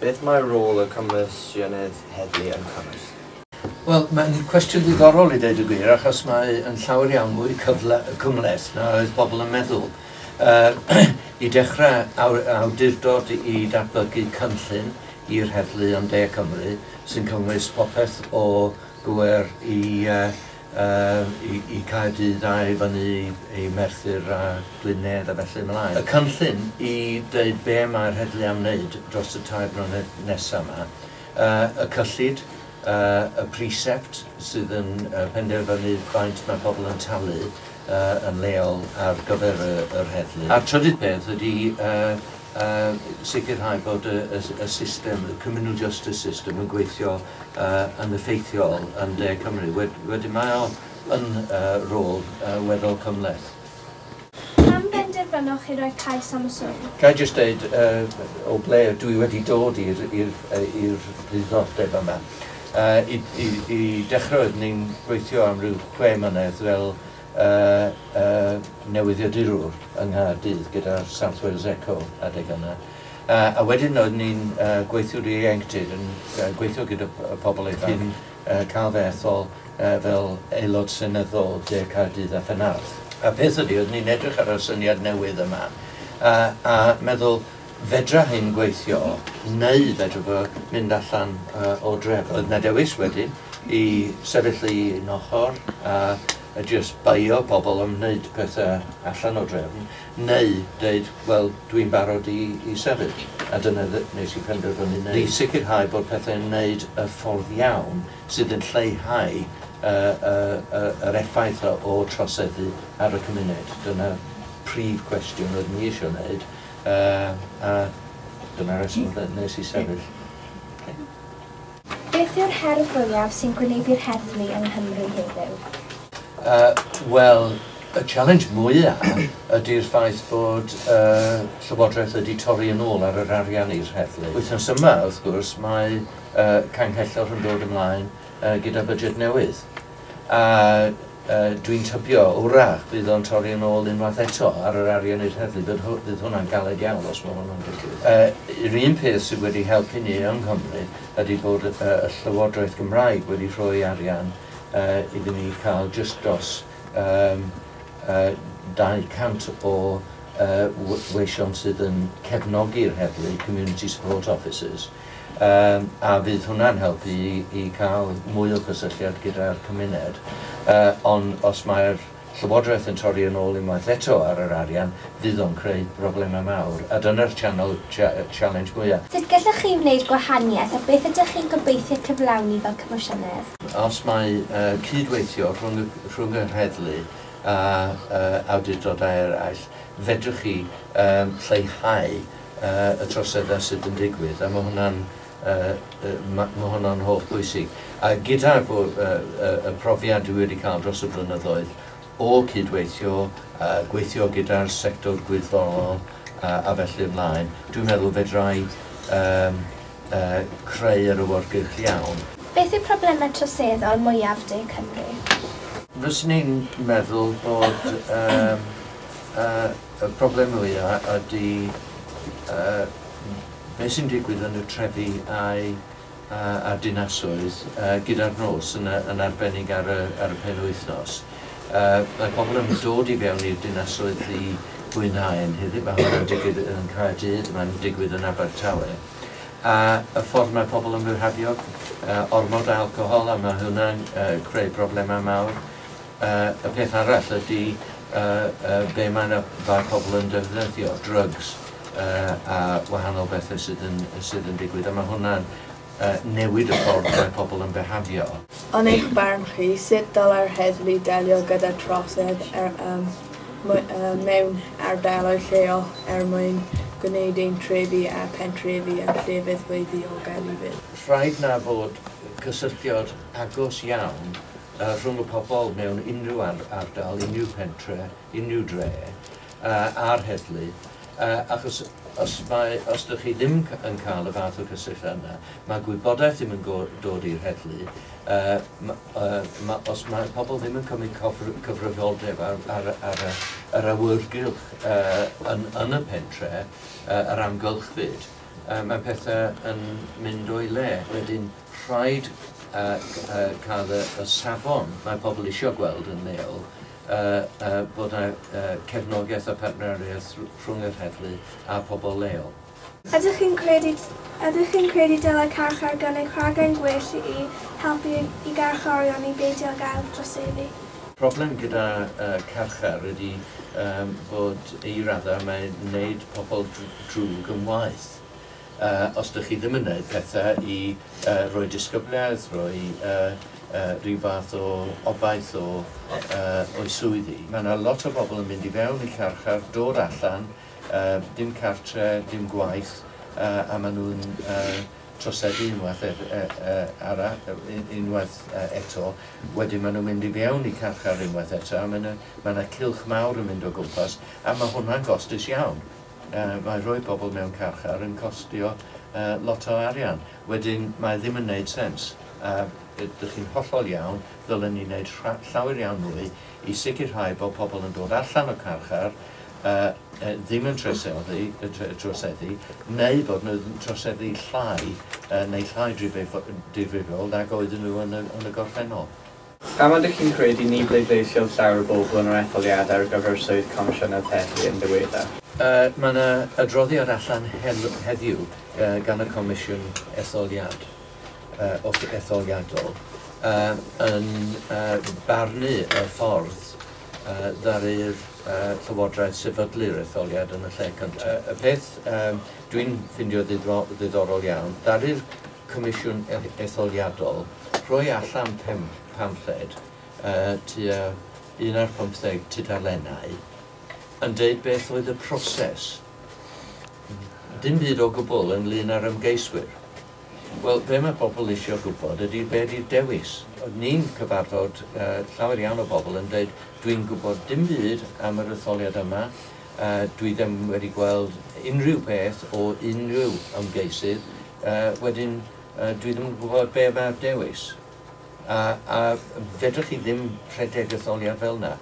Beth mae rôl y Comisiynydd Heddlu yn cynnwys? Wel, mae'n cwestiwn diddorol i ddeud y gwir, achos mae yn llawer iawn mwy cyfle, cymhleth na oedd bobl yn meddwl. I dechrau, awdurdod i datblygu cynllun i'r heddlu yn De Cymru sy'n cynnwys popeth o Gŵyr i Caerdydd a i fyny i Merthyr a Gwynedd a felly ymlaen. Y cynllun i dweud be mae'r heddlu am wneud dros y 3 mlynedd nesaf yma, y cyllid, y precept sydd yn penderfynu faint mae pobl yn talu yn leol ar gyfer yr heddlu. A'r trydydd peth ydy sicrhau bod y system, y criminal justice system yn gweithio yn effeithiol yn De Cymru. Wedyn mae o yn rôl weddol cymhleth. Pam benderfynoch chi roi cais am y swydd? Ga i jyst dweud o ble dwi wedi dod i'r diddordeb yma. I dechrau, oeddwn ni'n gweithio am ryw 6 mlynedd fel newyddiadurwr yng Nghaerdydd gyda'r South Wales Echo adeg yna. A wedyn oeddwn ni'n gweithiwr ieuenctid yn gweithio gyda pobl ifanc cyn cael fy ethol fel aelod seneddol De Caerdydd a Phenarth. A peth ydy, oeddwn ni'n edrych ar y syniad newydd yma a meddwl, fedra hyn gweithio neu fedra fo mynd allan o drefn? Oedd 'na dewis wedyn i sefyll i un ochr a just beio pobl am wneud pethau allan o drefn, neu dweud, "Wel, dwi'n barod i sefyll." A dyna nes i penderfynu wneud. I sicrhau bod pethau'n wneud y ffordd iawn sydd yn lleihau yr effaith o troseddu ar y cymuned. Dyna prif cwestiwn oedd ni eisiau wneud, a dyna'r reswm nes i sefyll. Okay. Beth yw'r her fwyaf sy'n gwynebu'r heddlu yng Nghymru heddiw? Wel, y challenge mwyaf ydy'r ffaith bod Llywodraeth wedi torri yn ôl ar yr arian i'r heddlu. Wythnos yma, wrth gwrs, mae Canghellor yn dod ymlaen gyda budget newydd. A dwi'n tybio, wrach, bydd o'n torri yn ôl unwaith eto ar yr arian i'r heddlu. Fydd hwnna'n galed iawn os mae hwnna'n digwydd. Yr un peth sydd wedi helpu ni yng Nghymru ydy bod y Llywodraeth Gymraeg wedi rhoi arian iddyn ni cael just dros 200 o weision sydd yn cefnogi'r heddlu, community support officers, a fydd hwnna'n helpu i cael mwy o cysylltiad gyda'r cymuned. Ond os mae'r Llywodraeth yn torri yn ôl unwaith eto ar yr arian, fydd o'n creu problemau mawr. A dyna'r challenge mwyaf. Sut gallwch chi wneud gwahaniaeth a beth ydych chi'n gobeithio cyflawni fel Comisiynydd? Os mae cydweithio rhwng yr heddlu a awdurdodau eraill, fedrwch chi lleihau y troseddau sydd yn digwydd, a mae hwnna'n holl bwysig. A gyda'r y profiad dwi wedi cael dros y blynyddoedd o cydweithio, gweithio gyda'r sector gwirfoddol a felly ymlaen, dwi'n meddwl fedrai creu yr awyrgylch iawn. Beth yw problemau troseddol mwyaf De Cymru? Fyswn i'n meddwl bod y broblem mwyaf ydy beth sy'n digwydd yn y trefi a'r dinasoedd gyda'r nos, yn arbennig ar y penwythnos. Mae pobl yn dod i fewn i'r dinasoedd i fwynhau yn hyddi. Mae hwnna'n digwydd yn Caerdydd, mae'n digwydd yn Abertawe. A y ffordd mae pobl yn bihafio, ormod o alcohol, a mae hwnna'n creu problemau mawr. Y peth arall ydy be mae pobl yn defnyddio, drugs a wahanol bethau sydd yn digwydd. A mae hwnna'n newid y ffordd mae pobl yn bihafio. Yn eich barn chi, sut dylai'r heddlu delio gyda trosedd mewn ardaloedd lleol er mwyn gwneud ein trefi a pentrefi yn llefydd fwy ddiogel i fyw? Rhaid na fod cysylltiad agos iawn rhwng y pobl mewn unrhyw ardal, unrhyw pentre, unrhyw dre, a'r heddlu, achos os ydych chi ddim yn cael y fath o cysylltiad yna, mae gwybodaeth ddim yn dod i'r heddlu. Os mae pobl ddim yn cymryd cyfrifoldeb ar yr awyrgylch yn y pentre, yr amgylchfyd, Mae pethau yn mynd o'i le. Wedyn rhaid cael y safon mae pobl eisiau gweld yn leol, bod yna cefnogaeth a partneriaeth rhwng yr heddlu a pobl leol. Ydych chi'n credu dylai carchar gynnig rhaglen gwell i helpu i garcharorion i beidio gael troseddu? Problem gyda carchar ydy bod i raddau mae'n gwneud pobl drwg yn waeth. Os ydych chi ddim yn gwneud pethau i roi disgybliaeth, rhoi rhyw fath o obaith o'i swyddi. Mae yna lot o bobl yn mynd i fewn i carchar, dod allan, dim cartre, dim gwaith, a maen nhw'n troseddu unwaith arall, unwaith eto. Wedyn maen nhw'n mynd i fewn i carchar unwaith eto, a mae yna ma cylch mawr yn mynd o gwmpas, a mae hwnna'n gostus iawn. Mae rhoi pobl mewn carchar yn costio lot o arian. Wedyn mae ddim yn neud sens. Ydych chi'n hollol iawn, ddylen ni wneud llawer iawn mwy i sicrhau bod pobl yn dod allan o carchar ddim yn troseddu, neu bod nhw'n troseddu llai, neu llai difrifol nag oedden nhw yn y gorffennol. Pam ydych chi'n credu ni bleidleisiodd llawer o bobl yn yr etholiad ar gyfer swydd Comisiynydd Heddlu yn ddiweddar? Mae yna adroddiad allan heddiw gan y Comisiwn Etholiad, Etholiadol yn barnu y ffordd ddaru'r Llywodraeth sefydlu'r etholiad yn y lle cyntaf. Y peth dwi'n ffindio ddiddorol iawn, ddaru'r Comisiwn Etholiadol rhoi allan pamffled tua 15 tudalennau yn deud beth oedd y proses. Dim byd o gwbl ynglyn â'r ymgeiswyr. Wel, be mae pobl eisiau gwybod ydy be ydy'r dewis. Oedd ni'n cyfarfod llawer iawn o bobl yn dweud, "Dwi'n gwybod dim byd am yr etholiad yma, dwi ddim wedi gweld unrhyw beth o unrhyw ymgeisydd, wedyn dwi ddim yn gwybod be mae'r dewis." A fedrwch chi ddim rhedeg etholiad fel yna.